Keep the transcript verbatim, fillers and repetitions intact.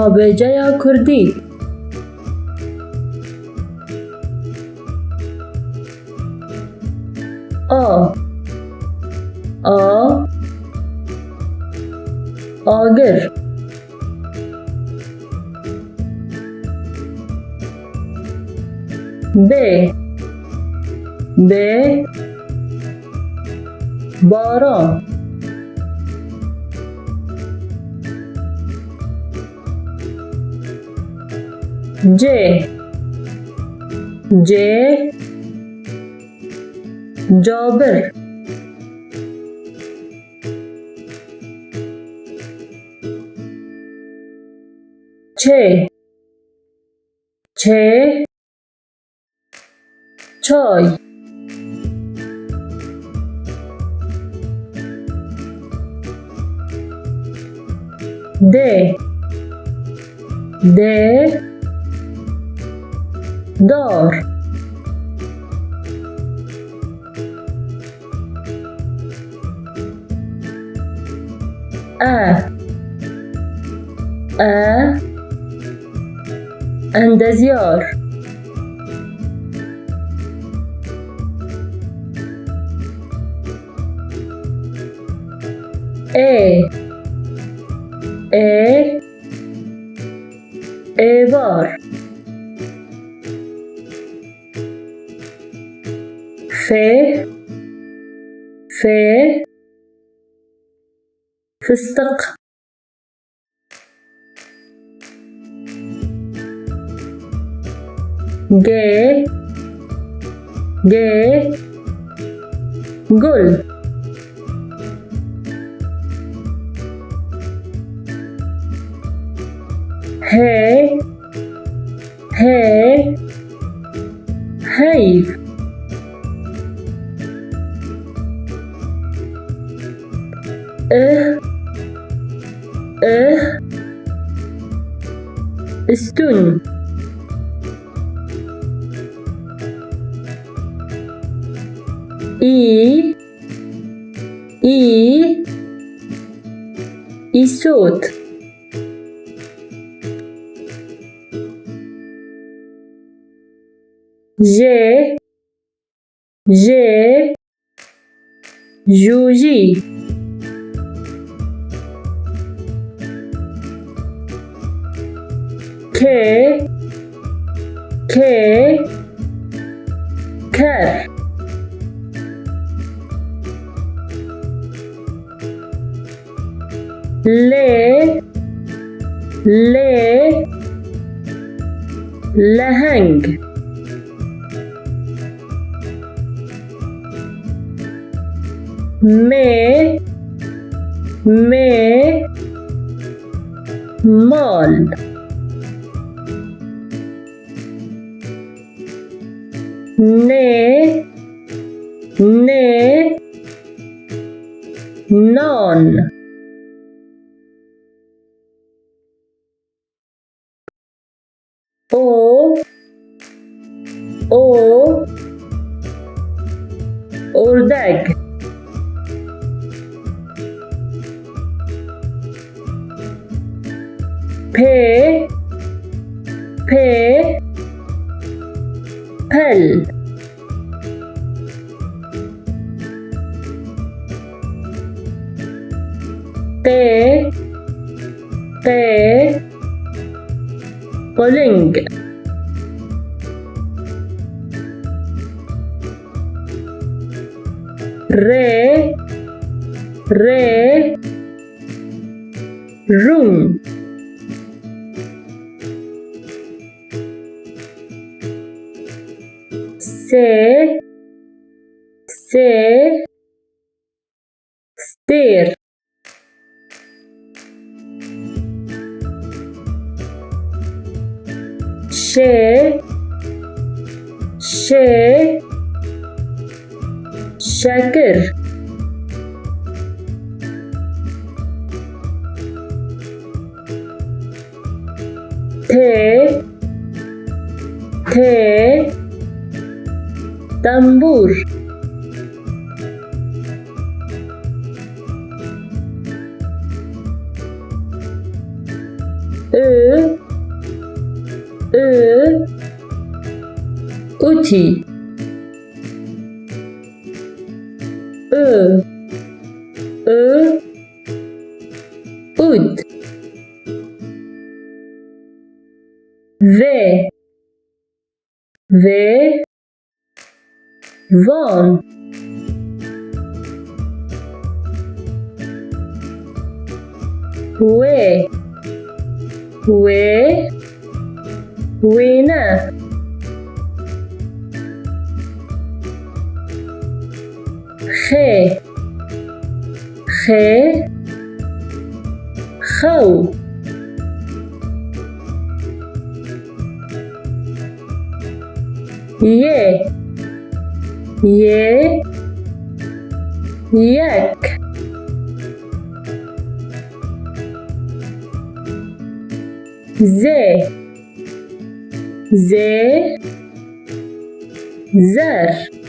A B C'ya Kurdî. A. A. Agir. B. B. Baran. C. C. Cabir. Ç. Ç. Çay. D. D. Dar. E. E. Endezyar. Ê. Ê. Êvar. F. F. Fıstık. G. G. Gül. H. H. Heyv. I. I. Üstün. İ. İ. İsot. J. J. Jûjî. K. K. Ker. L. L. Leheng. M. M. Mal. N. N. Nan. O. O. Ordek. P. P. Pel. Qê. Qê. Quling. Rê. Rê. Rûn. Sê. Sê. Stêr. Şê. Şê. Şekir. Tê. Tê. Tembûr. Ü. Ü, ütî. Ü, ü, üd. Ve, ve, van. Wê, wê, wêne. Xê, xê, xew. Yê, yê, yek. Zê, zê, zer.